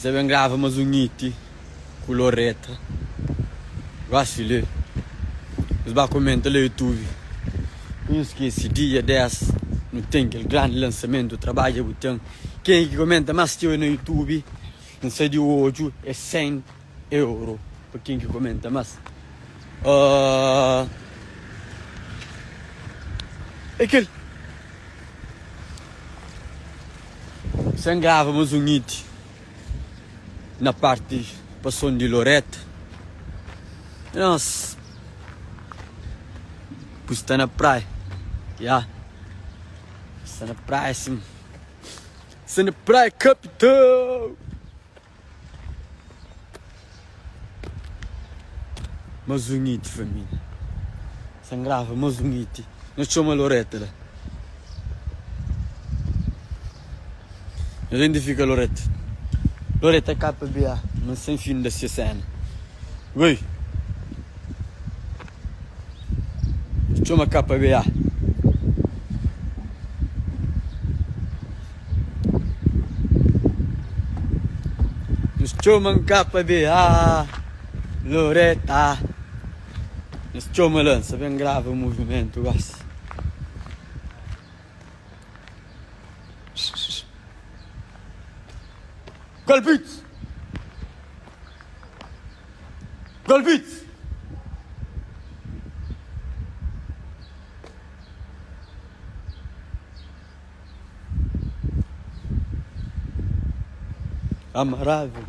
N sa ben grava mas un hit ku Loreta. Gosi li, nhos ba komenta la YouTube. Ka nhos skese, dia 10 nu ten kel grandi lansamentu Trabadja Bu Ten. Ken ki komenta mas txeu na YouTube, N sa di odju é 100 euro pa ken ki komenta mas. É kel. Sen grava mas un hit na parti pa son di Loreta. Nos bu sta na praia, ya. Sta na praia sim. Sta na praia capital. Mas un hit família. Sa ngrava mas un hit. Nhos txoma Loreta la. Nhos identifika Loreta. Loreta KBA, mas sem fim da se sena. Ui. Txoma KBA. Nhos txoma-m KBA, Loreta. Nhos txoma la, N sa ben grava movimentu gosi. Golpits! Golpits! Amarável.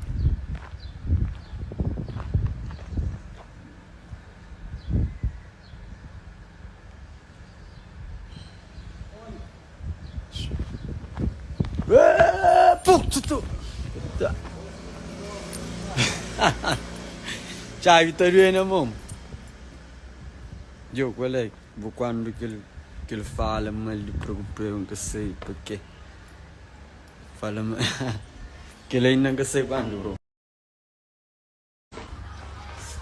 Txabi ta duê na mon. Djo, qual é? Bo quando kel kel fala mal di pregu pregu nka sei pa ke fala mal kel ainda nka sei quando bro.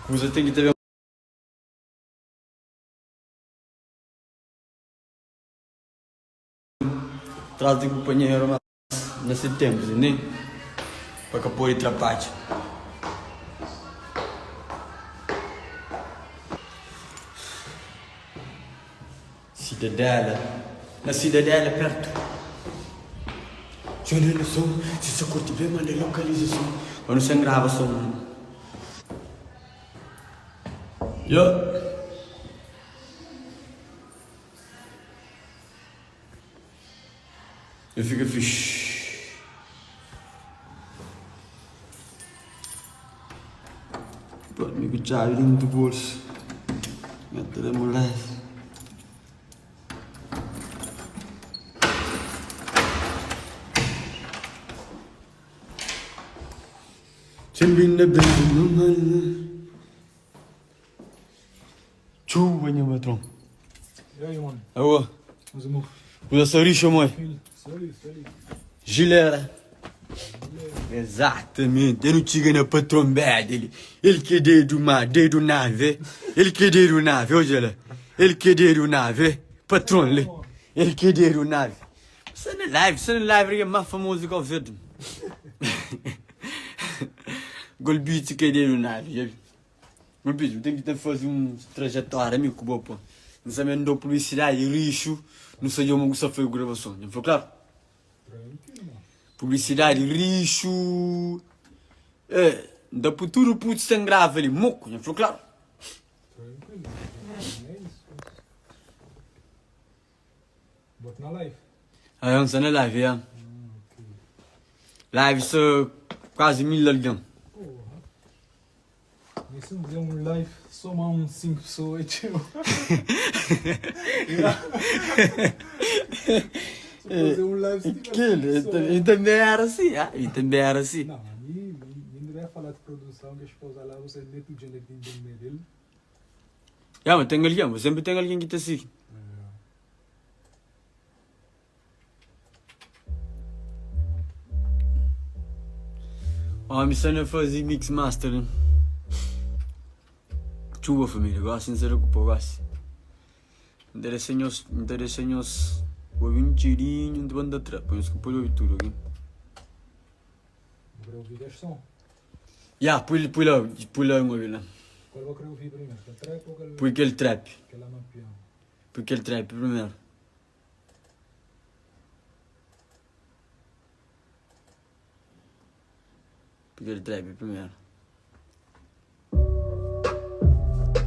Kuza ten ki ta ben. Tras di kupanheru mas na se tenpu si nen pa ka pode trapadja. Sidadela na sidadela pertu. Txeu na son si sa kurti ben manda lokalizason. Pa nu sen grava son. Yo. Eu fica fixe. Pô, mi ku txabi dentro do bolso. Mete da moleza. Txuba nha patron. E aí, mano? Aô. Mas amor. Kuza sta rixo, moi. Sali, sali. Gilera. Exatamente. Eu não txiga na patron bad ele. Ele que dedo má, dedo nave. Ele que dedo nave, hoje lá. Ele que dedo nave. Patron li. Ele que dedo nave. Sta na live, sta na live, é mais famoso que o Verde. Golbito que dedo nave, já vi. Meu bicho, tem que te fazer um trajetória mi ku bo pô. Não sabe não dou publicidade rixo, não sei como que foi gravação. Já foi claro? Publicidade rixo. É, dá por tudo putz tem grava ali, moco, já foi claro? Tranquilo, é isso. Bota na live. Ah, eu não sei na live, é. Live só quase mil alguém. Porra. Nem se não fizer um live só mais uns 5 pessoas, tio. Se fazer um live, se tiver Aquilo, cinco pessoas. e também era assim, ah, e também era assim. Não, a mim, mim não vai falar de produção, que a esposa lá, você nem tu gente que entender dele. Yeah, mas tem alguém, mas sempre tem alguém que te siga. Homi sta na faze mix master li. Txuba família, gosi N sa da ku po gosi. N ta dexa nhos, N ta dexa nhos obi un txirinhu, N ta ba N ta tra pa nhos ka pode obi tudu, ok? Bu kre obi kes son? Ya, pui pui la, pui la un obi la. Kual bu kre obi primeru? Kel trap o kel. Pui kel trap. Kel amapiano. Pui kel trap primeru. Pui kel trap primeru.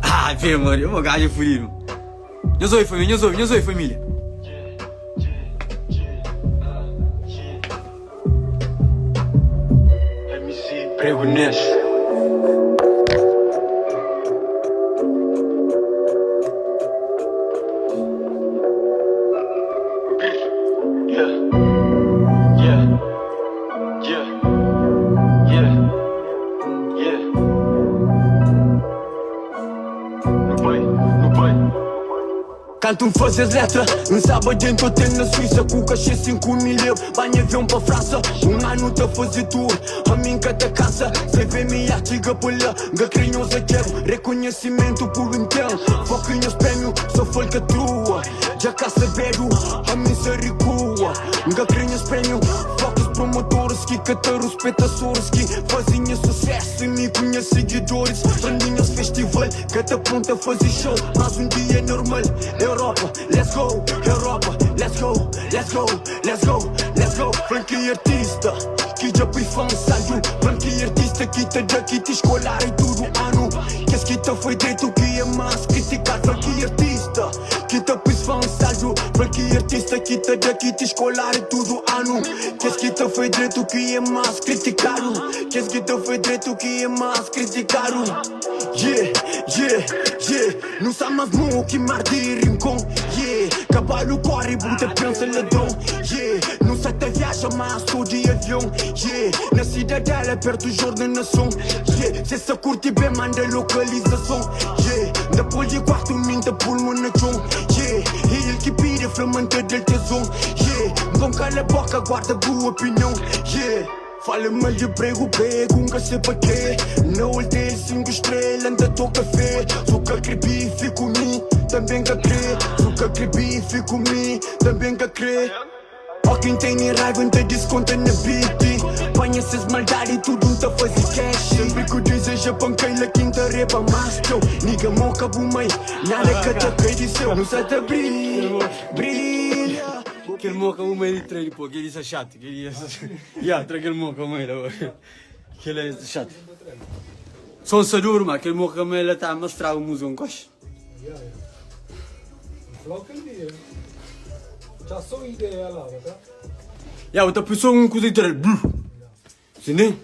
Ah, vê, mano, eu vou gajo fudido. Nhos ouve, família, nhos ouve, nhos ouve, família. Prego nesse. Kantu N faze es letra, N staba dentu otel na Suísa Ku kaxê 5 mil eu banha avion pa Fransa Un anu ta faze tour, ami N ka ta kansa CVMA txiga pa la, N ka kre nhos atxebu Rekonhesimentu pur N ten, foki nhos prémiu So falkatrua, dja ka sabedu, ami N sa rikua N ka kre nhos prémiu, fokus promotoris Ki ka ta ruspeta soris Ki faze nha susésu Mi ku nhas sigidoris Prende nhos festival Ka ta pronta faze show Mas un dia normal Europa, let's go Europa, let's go Let's go, let's go, let's go Flan ki artista Ki dja pui fã saldu Flan ki artista ki ta da ki ti skolar i tudu anu Kes ki ta fai dretu ki é más kritikadu Flan ki artista Ki ta pui fã saldu Flan ki artista ki ta da ki ti skolar i tudu anu Kes ki ta fai dretu ki é más kritikadu Kes ki ta fai dretu ki é más kritikadu Yeah, yeah, yeah Nu sa más mau ki mar di Rincon Yeah, kabalu kóre bu ta pensa ladron Yeah, nu sa ta viaja má so di avion Yeah, na Sidadela pertu Jordan Nason Yeah, si es sa kurti ben manda lokalizason Yeah, N ta pô-l di kuartu mi N ta pô-l mo na txon Yeah, é el ki pidi el fla ma N ta da-l tezon Yeah, nton kala boka guarda bu opinion Yeah. Fala mal di pregu pregu N ka se pa ke Na hotel 5 strela N ta toka fe Su ka kre bife ku mi Tanbe N ka kre Su ka kre bife ku mi Tanbe N ka kre Ó ki N tene raiva N ta diskonta na beat Panha ses maldadi tudu N ta faze cash Senpri ku dizeja pa N kai la ki N ta reba más txeu Nigga moka bu mai Nada ka ta kai di séu Nu sa ta brilha, brilha Kel moka bu mai di trade pô kel li sa xatu. Ya, tra kel mo ka mai la. Kel é chato. Som sa duro, ma kel mo ka mai la ta ma straga música um coche. Ya, bu ta pui só um kuza e tra. Blu. Entendeu?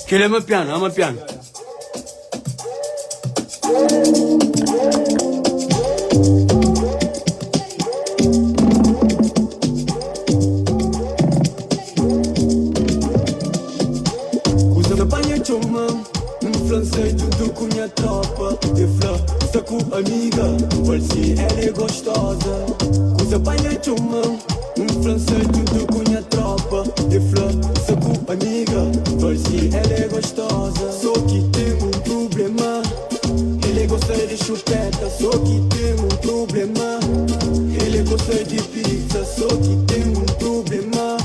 Kel é ma piano, é ma piano. Kuza panha txoma N fla N sai djuntu ku nha tropa E fla N sta ku amiga N fal si ela é gostoza Kuza panha txoma N fla N sai djuntu ku nha tropa E fla N sta ku amiga N fal si ela é gostoza So ki ten un prublema El é gosta di xupeta So ki ten un prublema El é gosta di pizza So ki ten un prublema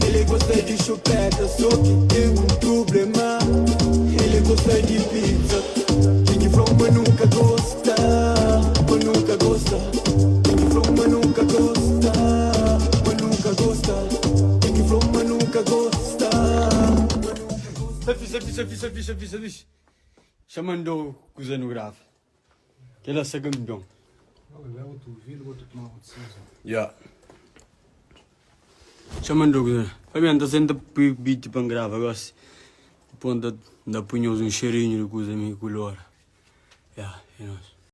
Ele gosta di xupeta So ki ten un prublema Ele gosta di pizza Ten ki fla-u ma nunka gosta Ma nunka gosta Ten ki fla-u ma nunka gosta Ma nunka gosta Ten ki fla-u ma nunka gosta Ma nunka gosta Sa fixe, sa fixe, sa fixe, sa fixe, sa fixe Xa mandou kuza nu grava Kela sa kanpion. Ya. Xa mandou kuza. Fabian ta senta pui beat pa N grava gosi. Dipos N ta pui nhos un xerinhu di kuza mi ku Lora. Ya, é nos.